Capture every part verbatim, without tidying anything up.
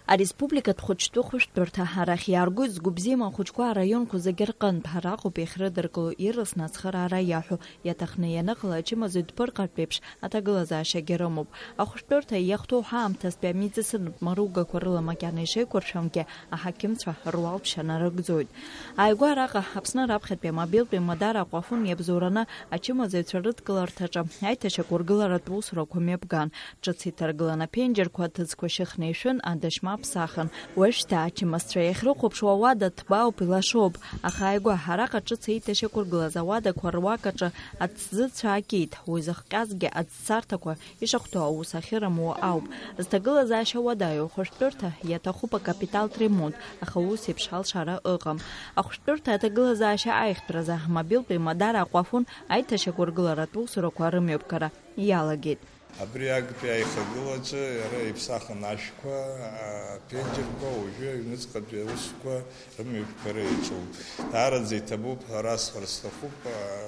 Ареспубликатә хәыҷтәы хәышәтәырҭа арахь иааргоит згәы бзиам ахәыҷқәа араионқәа зегьы рҟынтә. Араҟоуп иахьрыдыркыло ирласны ацхыраара иаҳәо, иаҭахны ианыҟала ачымазаҩ дԥырҟартә еиԥш аҭагылазаашьагьы рымоуп. Ахәышәтәырҭа иахәҭоу ҳаамҭазтәи амедицинатә маругақәа рыла макьана ишеиқәыршәамгьы, аҳақьымцәа руалԥшьа нарыгӡоит. Ааигәа араҟа Аԥсны раԥхьатәи амобилтәи Мадар Аҟәафон иабзоураны ачымазаҩцәа рыдкыларҭаҿы аиҭашьақәыргыларатә усурақәа мҩаԥган. Ҿыц иҭаргылан аԥенџьырқәа, аҭыӡқәа шьыхны ишәын, адашьма аԥсахын. Уажәшьҭа ачымазцәа иахьрыхәаԥшуа ауада ҭбаауп, илашоуп. Аха ааигәа араҟа ҿыц еиҭашьақәыргылаз ауадақәа руак аҿы аҭӡыцәа акит, уи зыхҟьазгьы аӡцарҭақәа ишахәҭоу аус ахьырымоу ауп. Зҭагылазаашьа уадаҩу ахәышәтәырҭа иаҭахуп акапиталтә ремонт, аха ус еиԥш алшара ыҟам. Ахәышәтәырҭа аҭагылазаашьа аиӷьтәразы амобилтәи Мадар Аҟәафон аиҭашьақәыргыларатә усурақәа рымҩаԥгара иалагеит. Абри актәи аихагылаҿы иара иԥсахын ашәқәа, аԥенџьырқәа, уажәы аҩныҵҟатәи аусқәа рымҩаԥгара иаҿуп. Даараӡа иҭабуп ҳәа расҳәар сҭахуп,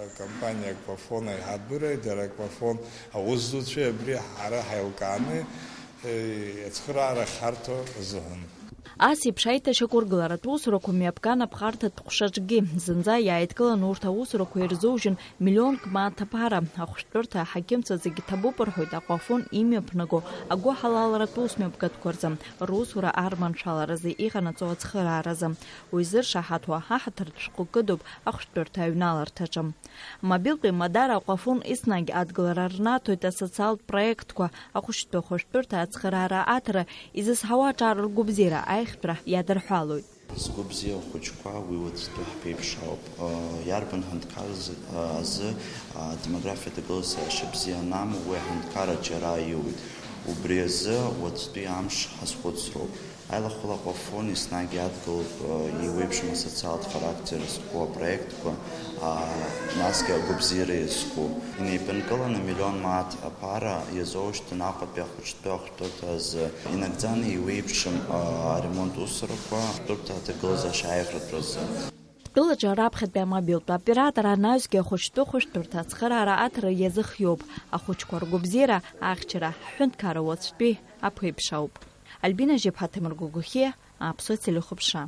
акомпаниа Аквафон аиҳабыра, дара Аквафон аусзуҩцәеи абри ҳара ҳаилкааны, е, ацхыраара ахьҳарҭо азыҳәан. Ас еиԥш аиҭашьақәыргыларатә усурақәа мҩаԥган аԥҟарҭатә ҟәшаҿгьы. Зынӡа иааидкыланы урҭ аусурақәа ирзоужьын миллионк мааҭ аԥара. Ахәышәтәырҭа аҳақьымцәа зегьы ҭабуп рҳәоит Аҟәафон имҩаԥнаго агәыҳалалратә усмҩаԥгатәқәа рзы, русура арманшәаларазы иҟанаҵо ацхырааразы. Уи зыршаҳаҭуа аҳаҭыртә шәҟәы кыдуп ахәышәтәырҭа аҩналарҭаҿы. Мобилтәи Мадар Аҟәафон еснагь адгылара рнаҭоит асоциалтә проектқәа, ахәышәтәы хәышәтәырҭа ацхыраара аҭара, изызҳауа аҿар ргәабзиара аиӷьтәра иадырҳәалоит. Згәы бзиа ахәыҷқәа уи уаҵәтәы ҳԥеиԥш ауп. Иарбан ҳәынҭқар азы, азы, а, демографиа ҭагылазаашьа бзиа анамоу, уи аҳәынҭқар аҿиара аиуеит. Убри азы уаҵәтәи амш ҳазхәыцроуп. Аилахәыла Аҟәафон еснагь иадгылоуп, а, еиуеиԥшым асоциалтә характер зқәу апроектқәа, а, насгьы агәабзиара иазку. Инеиԥынкыланы миллион мааҭ аԥара иазоушьҭын Аҟәатәи ахәыҷтәы ахәтәырҭа азы. Инагӡаны еиуеиԥшым, а, аремонт усурақәа ахәтәырҭа аҭагылазаашьа аиӷьратәразы. Тәылаҿы раԥхьатәи амобилтә оператор анаҩсгьы ахәыҷтәы хәышәтәырҭа ацхыраара аҭара иазыхиоуп. Ахәыҷқәа ргәабзиара, ахьчара ҳҳәынҭқарра уаҵәтәи аԥеиԥш ауп. Альбина Жьеԥҳа, Ҭемыр Гогохиа, Аԥсуа телехәаԥшра.